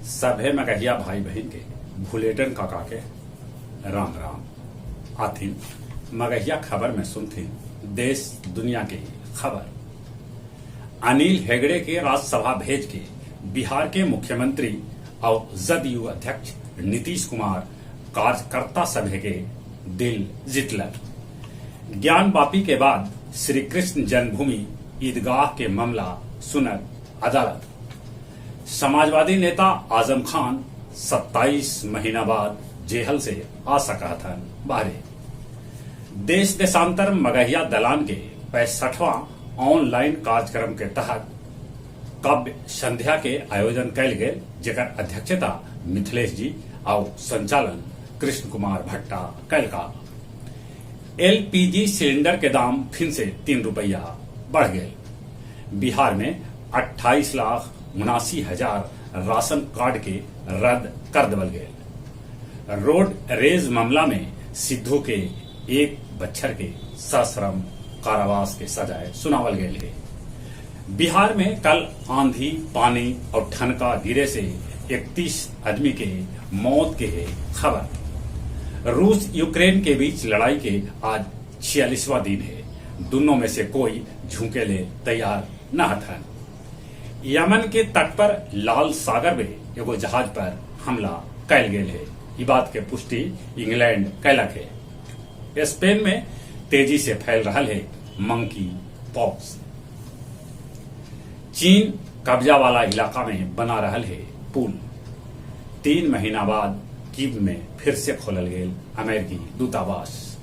सभे मगहिया भाई बहिन के भुलेटन काका के राम राम। आथिन मगहिया खबर में सुनथिन देश दुनिया के खबर। अनिल हेगड़े के राज्यसभा भेज के बिहार के मुख्यमंत्री और जदयू अध्यक्ष नीतीश कुमार कार्यकर्ता सभे के दिल जीतलन। ज्ञानवापी के बाद श्रीकृष्ण जन्मभूमि ईदगाह के मामला सुनत अदालत। समाजवादी नेता आजम खान 27 महीना बाद जेहल से आ सका थन बाहरे। देश देशांतर मगहिया दलान के 65वां ऑनलाइन कार्यक्रम के तहत काव्य संध्या के आयोजन कैल गेल, जेकर अध्यक्षता मिथिलेश जी और संचालन कृष्ण कुमार भट्टा कैलका। एलपीजी सिलेंडर के दाम फिर से 3 रुपया बढ़ गए। बिहार में 28,79,000 राशन कार्ड के रद्द कर देवल गए। रोड रेज मामला में सिद्धू के 1 बच्छर के सश्रम कारावास के सजाए सुनावल गए है। बिहार में कल आंधी, पानी और ठनका गिरे से 31 आदमी के मौत के है खबर। रूस यूक्रेन के बीच लड़ाई के आज 46वां दिन है। दोनों में से कोई झुके ले तैयार न हथन। यमन के तट पर लाल सागर में एगो जहाज पर हमला कैल गेल है। ई बात के पुष्टि इंग्लैंड कैलक है। स्पेन में तेजी से फैल रहा है मंकी पॉक्स। चीन कब्जा वाला इलाका में बना रहा है पुल। 3 महीना बाद कीव में फिर से खोलल गेल अमेरिकी दूतावास।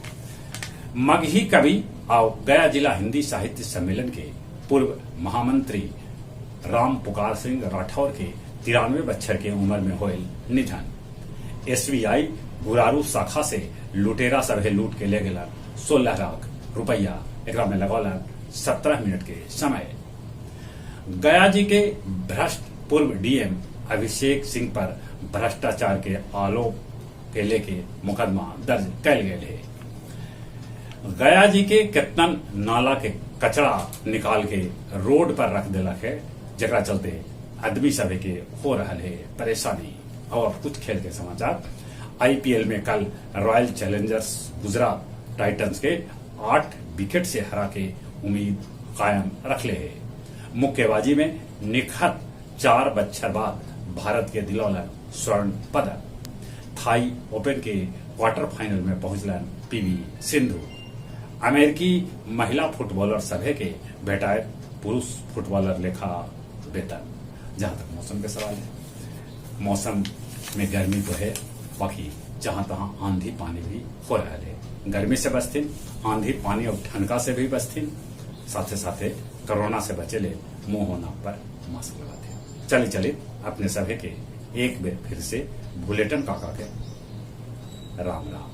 मगही कवि और गया जिला हिंदी साहित्य सम्मेलन के पूर्व महामंत्री राम पुकार सिंह राठौर के 93 बच्छर के उम्र में होयल निधन। एसबीआई गुरारू शाखा से लुटेरा सभे लूट के ले गेलन 16 लाख रुपया। एकरा में लगौलन 17 मिनट के समय। गया जी के भ्रष्ट पूर्व डीएम अभिषेक सिंह पर भ्रष्टाचार के आरोप के लेके मुकदमा दर्ज कैल गेल है। गया जी के केतनन नाला के कचरा निकाल के रोड पर रख दिलक है, जकरा चलते आदमी सभे के हो रहा है परेशानी। और अब कुछ खेल के समाचार। आईपीएल में कल रॉयल चैलेंजर्स गुजरात टाइटंस के 8 विकेट से हरा के उम्मीद कायम रख ले है। मुक्केबाजी में निखत 4 बच्छर बाद भारत के दिलौलन स्वर्ण पदक। थाई ओपन के क्वार्टर फाइनल में पहुंचलन पीवी सिंधु। अमेरिकी महिला फुटबॉलर सभे के भेटाए पुरुष फुटबॉलर लेखा वेतन। जहां तक मौसम के सवाल है, मौसम में गर्मी तो है, बाकी जहां तहां आंधी पानी भी हो रहा है। गर्मी से बचथिन, आंधी पानी और ठनका से भी बचथिन, साथे साथे कोरोना से बचे ले मुंह और नाक पर मास्क लगाते। चले चले अपने सभी के एक बार फिर से बुलेटिन काका के राम राम।